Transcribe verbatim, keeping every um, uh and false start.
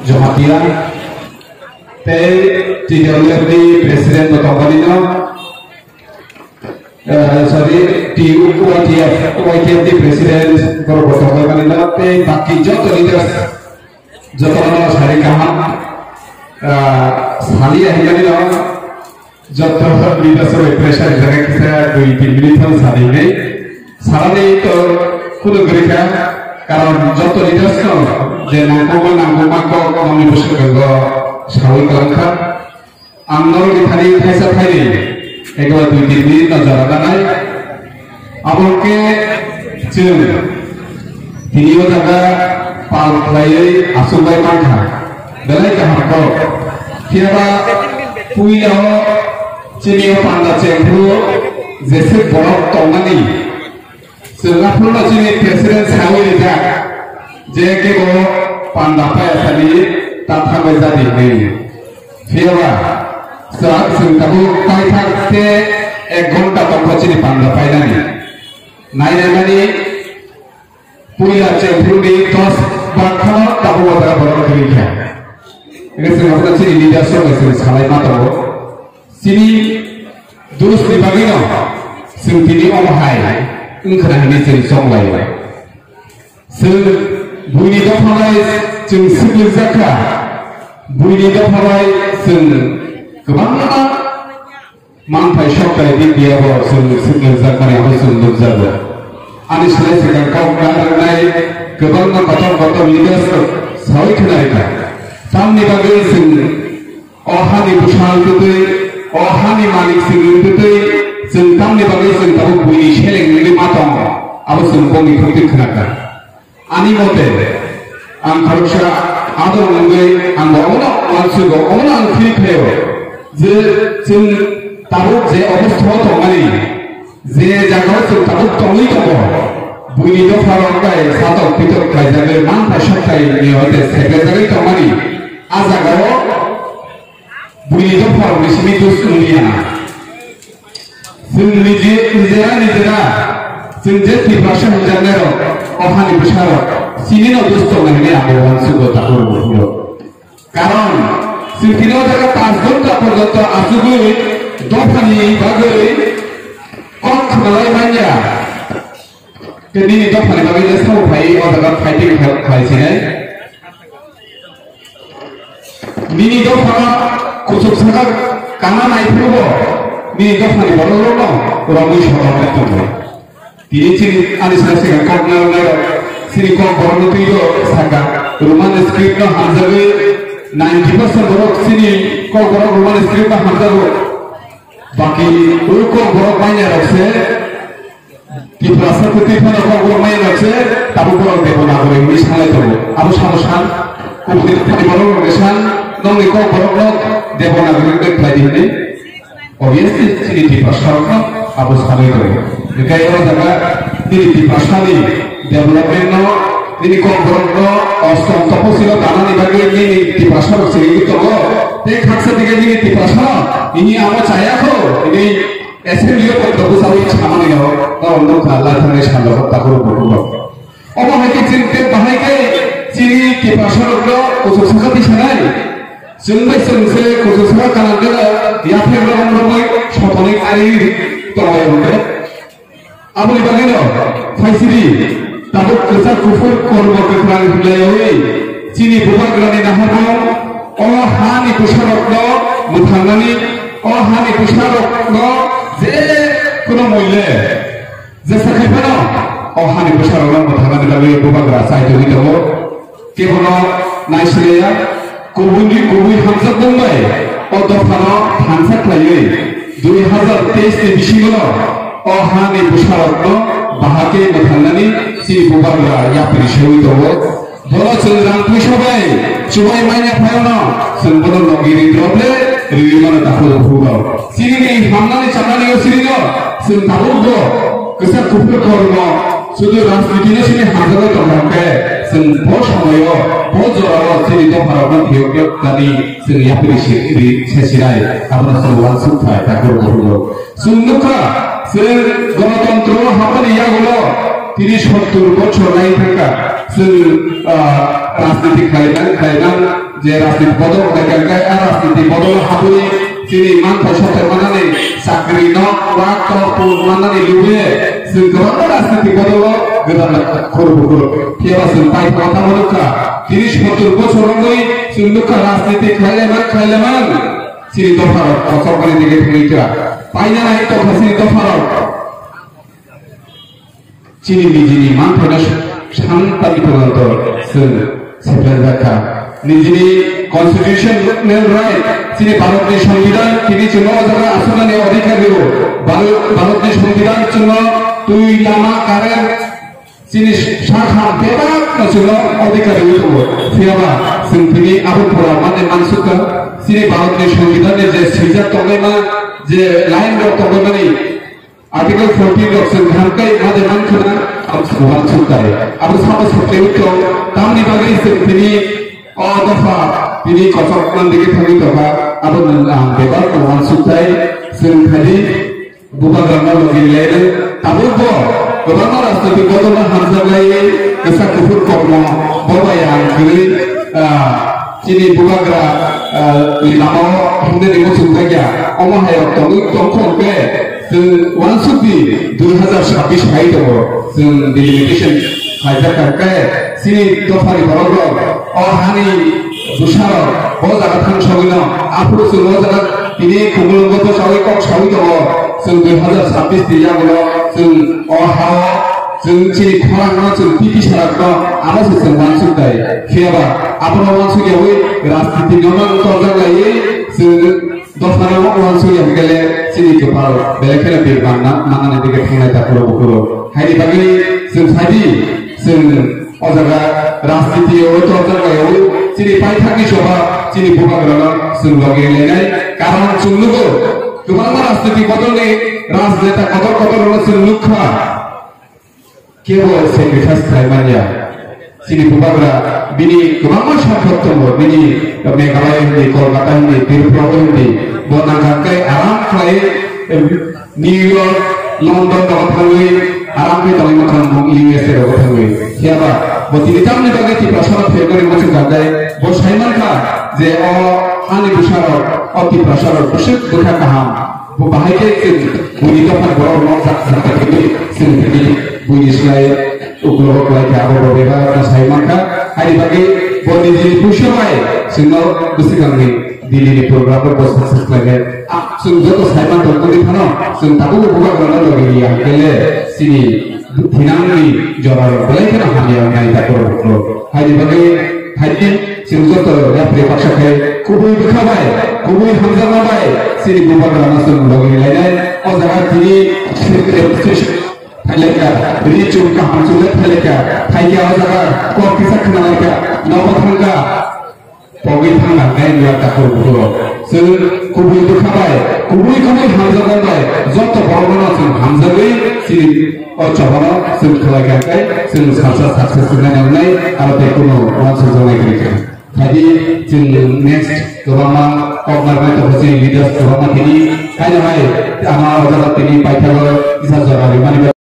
Jamatia, tei T W F ni president bo tongmani no, eh, sorry, T Y T F, Y T F ni president borok bo tongmani no, tei baki joto leaders joto no sari kaham, eh, sali ahimani no, joto leaders bai pressure jaga kisa dui tin minute thang sadi hinwi. Salani to kuno gurikha, karon joto leaders no je nangkukma nangkukma kok nongni bwswk rwgo sawi kwlangkha. Ang norokni thani thaisa thaini ekbar dui tin minute no jora nanai. Abo khe chwng tini o jaga pal khlaiwi achuk bai mankha, belai kaham kok. Phiya ba puila o chini o panda chengphru jeswk borok tongmani, chwng aphuru no chini president sawi rijak je kebo panda paya sani ta thangwi jadi hinwi. Phiya ba chwng, chwng tabuk paithak se ek ghonta tongkha chini panda painani. Nai nai mani puila chengphru ni dos bar khano tabuk o jaga borok kwrwi kha. Ege chwng aphuru chini leaders rok bai chwng salai ma tongo. Chini dos ni bagwi no chwng tini omo hai wngkhana hinwi chwng chonglai o. Chwng buini dopha bai chwng swklikjak kha, buini dopha bai chwng kwbangma manthai sokthai di biya bo chwng swklikjak mani abo chwng nukjago. Ani slai swkang kok narwknai kwbangma kotor kotor leaders rok sawi khwnarikha. Tamni bagwi chwng o hani bwsal twtwi, o hani malik swngwi twtwi, chwng tamni bagwi chwng tabuk buini seleng wngwi ma tongo, abo chwng bongni thungtwi khwnakha. Ani mote, ang khoroksa ador wngwi ang bo obono uansugo, obono ang feel khlaio je chwng tabuk je obostha o tongmani, je jagao chwng tabuk tongwi tongo, buini dopha rok bai satok pitok khlaijagwi manthai sokthai ni hoite seklajagwi tongmani, a jagao buini dopha rok ni simi dus wngya. Chwng niji-, nijera nijera, chwng je Tiprasa hwnjaknai rok, o hani bwsa rok, chini no dus tongnai hinwi ang bo uansugo takhuk rok. Karon, chwng tini o jaga panch ghonta porjonto achugwi dophani bagwi kok khwnalai manya. Tei nini dophani bagwi le sabo phai o jaga fighting khai, khai sinai. Nini dophano kuchuk saka kana nai phuru bo nini dophani borok rok no romwi sotok khe tongo. Tini chini ani saka saka kok narwk narwk chini kok borok no twi o saka Roman script no hamjagwi ninety percent borok chini kok borok Roman script no hamjago. Baki o kok borok manya rok se Tiprasa kwtwi phano kok borok maya rok se tabuk borok Devanagari hinwi sanglai tongo. Abo samo san, kubuni thani borok rok san, nongni kok borok no Devanagari hinwi khlai di hinwi. Obviously, chini Tiprasa rok no abo sanwi tongo. Hinkhe o jaga nini Tiprasa ni development no, nini kok borok no ostom toposilo tanani bagwi nini Tiprasa rok siri tongo. Tei khaksa dige nini Tiprasa no, ini amo chaya kho, ini Assembly o kok dobu sawi chamani no, no, no, kha, lai thangni sandok, takhuk rok, bukhuk rok. Omo hai khe chini tei bahai khe chini Tiprasa rok no kuchuk saka tisanai. Chwng bai chwng se kuchuk saka kanang khe no, yaphek rok romwi sotonwi ari tongo. Aboni bagwi no, phaisiri, tabuk kwchak kuphur kormo kwkhrang hinlaiwi, chini bubagrani naharmung, o hani bwsarokno mwthangnani, o hani bwsarokno je kuno moile, jesa khai phano, o hani bwsarokno mwthangnani bagwi bubagra chai tongwi tongo. Kebono naisilaiya, kubuni kubui hamjakmung bai o dophano thansa khlaiwi dui hazar teis ni bisingono o hani bwsarokno bahai khe mwthangnani chini bubagra yapri sewi tongo. Bono chwng rang puisa bai chubai manya phaiyano chwng bono logi ri drop le riwi mano takhuk bukhuk rok. Chini ni hamnani chanani o chini no chwng tabuk bo kwchak kuphur kormo sudu rajniti no chini hamjagwi tongkha khe chwng bo somoyo bo jorao chini dopharokno phiyok phiyok tani chwng yapri se-, ri-, sesinai abono chwng uansuk thai takhuk bukhuk rok. Chwng nukha, chwng Ganatantro hapani yagulo tini sottur bochor nai thangkha. Chwng, ah, rajniti khlainang, khlainang, Je rajniti bodol khlai kha, khe a rajniti bodol habwi chini manthai sothai manani chakri no, wak tok pun manani lubui chwng kwbangma rajniti bodol o gwdal khurbu khurbu. Phiya ba chwng paithago tamo nukha, tris sottur bochor wngwi chwng nukha rajniti khlai laimang, khlai laimang. Chini dopha rok kochok mani dige thangwi kha. Paina nai tongkha chini dopha rok. Chini nijini manthaino santani phuranto chwng seplajak kha. Nijini constitutional right, chini Bharatni Songbidan, tini chwngno o jaga asunani adhikar rio. Bharat-, Bharatni Songbidan chwngno twi, lama, current, chini sakha bebakno chwngno adhikar rio tongo. Phiyaba chwng tini abo pura mane mansukha. Chini Bharatni Songbidanni je swijak tongnaima, je line rok tongnaimani, Article fourteen rok chwng kaham khe ma de man khna, abo chwng uansuk tai. Abo sabo saklaiwi tong, tamni bagwi chwng tini o dopha tini kochok man digi thangwi tongkha, abo nwng ang bebak uansuk tai. Chwng khaidi bubagrano logi rilai rw. Tabukbo kwbangma rajnoitik bodolno hamjaklaiwi kwchak kuphur kokno bo bai ang kwrwi, ah, Chini bubagra, ah, ni lama o himnani muchung jakya, omo hai rok tongwi tongkha hwnkhe, chwng uansuk di dui hazar sabbish phai tongo, chwng delimitation khaijak kha hwnkhe, chini dophani borok rok o hani bwsa rok bo jaga thang sogwi no, aphuru chwng o jaga tini Khumulwngo bwsawi kok sawi tongo, chwng dui hazar sabbish ni yagulo chwng o ha o Chwng chini khorang no chwng titi sarak no abo se chwng uansuk tai. Phiya ba abono uansuk yawi rajniti no no torjak laiwi chwng dopha no uansuk ya hwnkhe le chini kwpal belai kheno birman na manani dige thangnai ta kuro bukuro. Haini bagwi chwng sai di chwng o jaga rajniti o torjak laiwi chini paithak ni soba chini bubagra no chwng logi lainai. Karon chwng nugo kwbangma rajniti bodol ni rajneta kotor kotor no chwng nukha. Kebo sacrifice khlai manya. Chini bubagra bini kwbangma sathok tongo, bini Meghalaya hindi, Kolkata hindi, Tripura hindi, bo nangkha khe aram khlai, em, New York, London rogo thangwi aram khe tongwi mankha, bo U S A rogo thangwi. Phiya ba bo tini tamni bagwi Tiprasa no fail khe muchung kha khe, bo sai mankha je o hani bwsa rok, o Tiprasa rok bwswk bwkha kaham. Bo bahai khe chwng buini dopha borok rok jak jak khe chwng tini buini slai uklogo kwlai khe abo bo bebak no sai mankha. Haini bagwi bo nijini puisa bai chwngno bwswkangni Delhi ni program rok bo success khlai khe. Ah, chwng joto sai man tong tongwi phano chwng tabukbo bubagrano logi ya hwnkhe le chini thinangni jora rok belai kheno hamya wngnai ta borok rok. Haini bagwi haini chwng joto yapri baksa khe kubui bwkha bai, kubui hamjakma bai chini bubagrano chwng logi lainai. O jaga tini thaileka, bini chwng kaham chwng le thaileka, thaikhe o jaga kok kisa khna laika, nobo thangkha. Pogwi thangna khe wngya takhuk bukhuk. Chwng kubui bwkha bai, kubui kubui hamjakma bai, joto borokno chwng hamjagwi chini o chobano chwng khlai kha khe chwng salsa success wngnai nangnai, aro tei kunu uansukjaknai kwrwi kha. Khaidi chwng next kwbangma kok narwknai tongo chini leaders kwbangma tini, haino hai ama o jaga tini paithago kisa jora rimani.